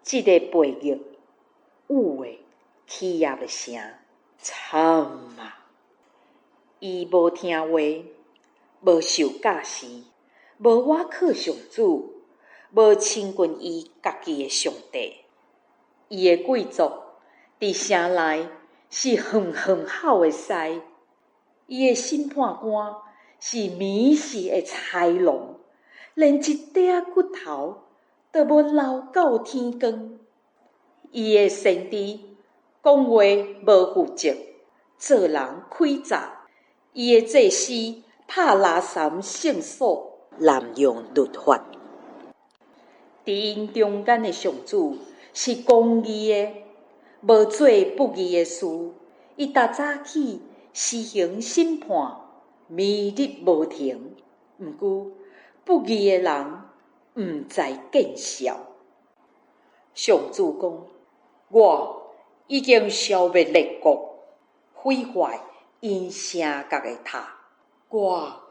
這个背逆有的欺壓的城，慘啊！伊無聽話，無受教示，無倚靠上主，無親近伊家己的上帝。伊的貴族佇城內是遠遠吼的獅，伊的審判官是暝時的豺狼，連一塊仔骨頭都無留到天光。伊的先知講話無負責，做人詭詐。伊的祭司拍拉三聖所，濫用律法。佇𪜶中間的上主是公義的，無做不義的事。伊逐早起施行審判，暝日無停。毋過不義的人毋知見笑。上主講：我已經消滅列國，毀壞𪜶城角的塔。我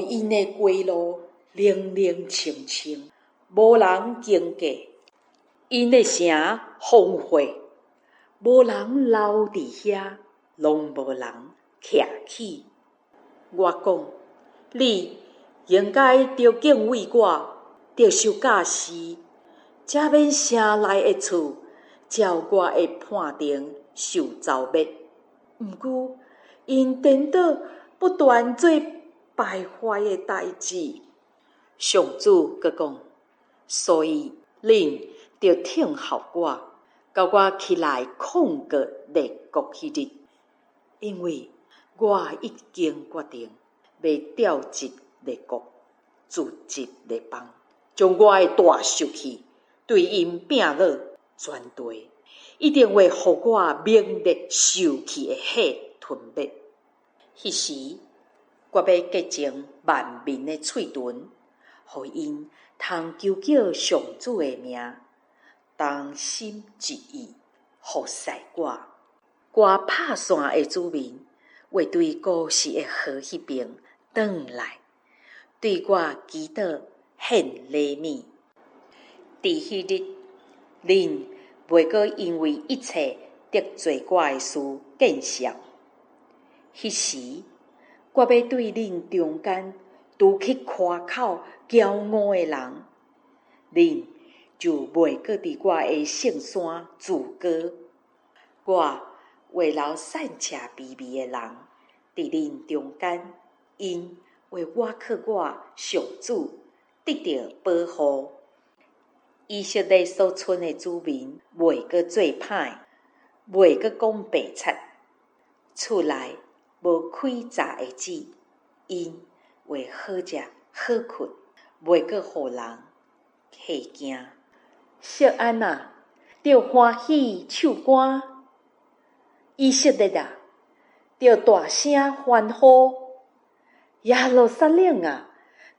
予𪜶的街路冷冷清清，無人經過。𪜶的城荒廢，無人留佇遐，攏無人徛起。我講，你應該著敬畏我，著受教示，才免城內的厝照我的判定受糟滅。毋過，𪜶顛倒不斷做敗壞的代誌。上主閣講，所以恁著聽候我，到我起來控告列國彼日，因為我已經決定欲調集列國，聚集列邦，將我的大受氣對𪜶摒落全地，一定會予我猛烈受氣的火吞滅。彼時，我欲潔淨萬民的喙唇，予𪜶通求叫上主的名，同心一意服侍我。割拍散的子民會對古時的河彼邊轉來，對我祈禱獻禮物。佇彼日，恁袂閣因為一切得罪我的事見笑。彼時，我欲對恁中間除去誇口驕傲的人，恁就袂閣佇我的聖山自高。我會留散赤卑微的人佇恁中間，𪜶會倚靠我上主，得著保護。以色列所賰的子民袂閣做歹，袂閣講白賊，厝內無詭詐的子，𪜶會好食好睏，袂閣予人嚇驚。錫安啊，著歡喜唱歌；以色列啊，著大聲歡呼；耶路撒冷啊，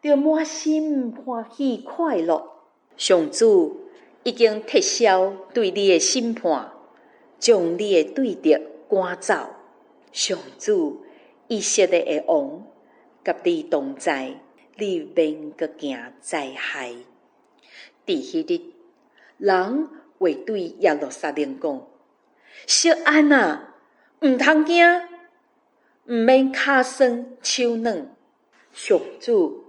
著滿心歡喜快樂。上主已經撤銷對你的審判，將你的對敵趕走。上主以色列的王佮你同在，你免閣驚災害。佇彼日，人會對耶路撒冷講：錫安啊，毋通驚，毋免跤酸手軟。上主，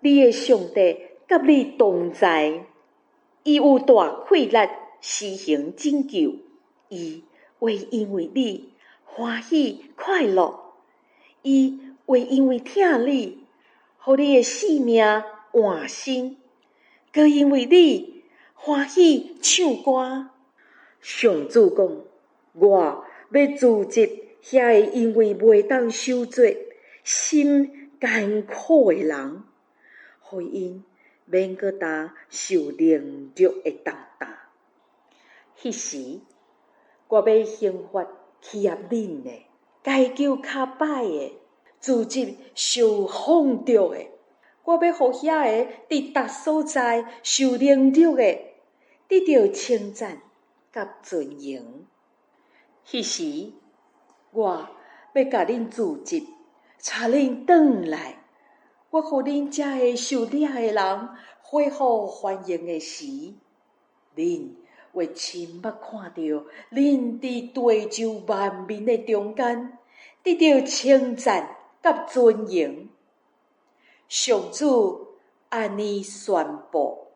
你的上帝佮你同在，伊有大氣力施行拯救，伊會因為你歡喜快樂，伊會因為疼你，予你的性命換新，閣因為你歡喜唱歌。上主講：我欲聚集遐个因為袂當守節、心艱苦的人，予𪜶免閣擔受凌辱的重擔。彼時，我欲刑罰欺壓恁的，解救跤擺的，聚集受放逐的。我欲予遐个佇逐所在受凌辱的，得著稱讚佮尊榮。彼時，我欲共恁聚集，帶恁轉來。我予恁遮个受掠的人恢復繁榮的時，恁我親目看著恁佇地宙萬民的中間，得著稱讚佮尊榮。上主按呢宣布。